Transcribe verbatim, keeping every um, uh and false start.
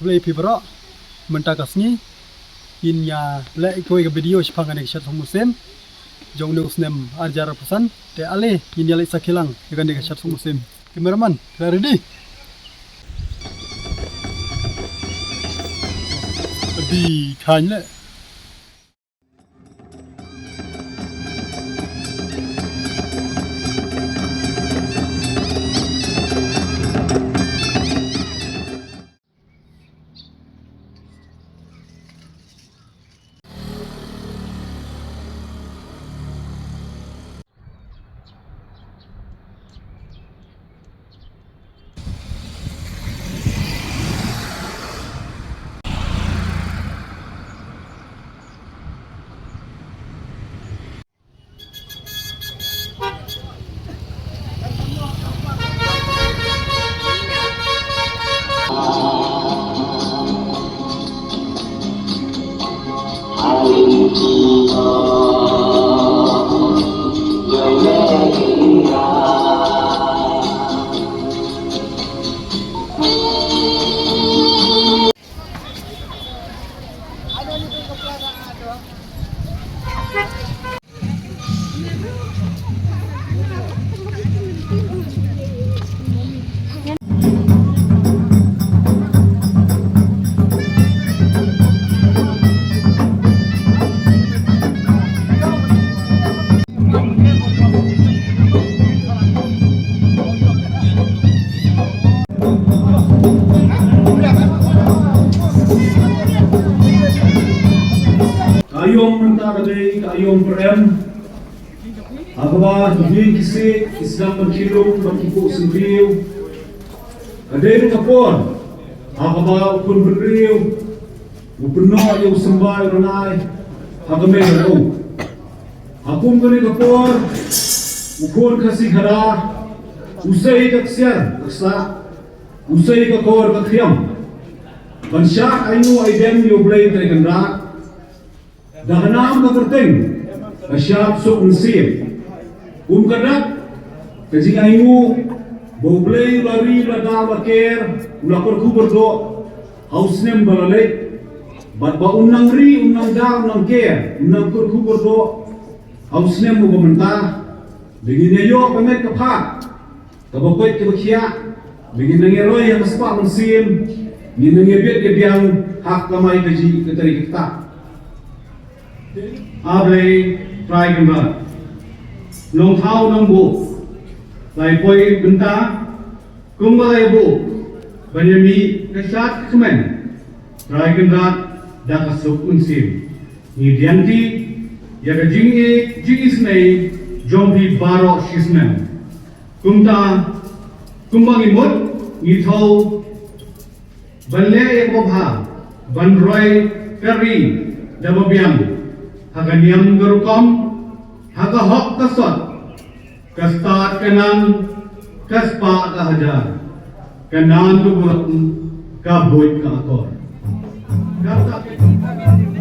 Khublei phi baroh, mynta ka sngi ngin ïa leh ïa kawei ka video shaphang kane ka shad suk mynsiem jong une u snem ar hajar arphew san. Te ale ngin ïa leit sakhi lang ïa kane ka shad suk mynsiem. Cameraman, ka la ready? Ready, khan leh. Ka aïom mynta ka dei ka aïom pyrem ha kaba ki dieng ki siej ki sdang ban khih lum ban khih kuh syngkriew. Ka dei ruh ka por ha kaba u khun bynriew u pynnoh ïa u symbai u ranai ha ka mei ka rong. Ha kum kane ka por u khun Khasi Khara u sei ka ksiar ka ksah, u sei ka kor ka khiam ban shad ainguh aidem ïa U Blei Trai Kynrad. Da ka nam ka kyrteng ka shad suk mynsiem. Kum ka dak ka jingainguh ba U Blei u la ri, u la da, u la ker, u la kyrkhu kyrdoh ha u snem ba la leit. Bad ba un nang ri, un nang da, un nang ker, un nang kyrkhu kyrdoh ha u snem uba mynta. Ba ngin ïa ïoh ka met ka phad kaba koit kaba khiah, ba ngin nang ïa roi ha ka spah mynsiem, ngin nang ïa biang ïa biang ha ka kamai kajih ka tari ka ktah. A Blei Trai Kynrad, Nongthaw Nongbuh, la ïa poi bynta kumba la ïa buh ban ïa mih ka shad ka kmen, Trai Kynrad, da ka suk mynsiem. Ngi dianti ïa ka jingïeit jingisynei jong phi baroh shisnem. Kumta, kumba ngi mut, ngi thew ban leh ïa kaba bha, ban roi ka ri da ba biang ha ka niam ka rukom, ha ka hok ka sot, ka stad ka nang, ka spah ka hajar, ka nang ka burom, ka buit ka akor. Kata ka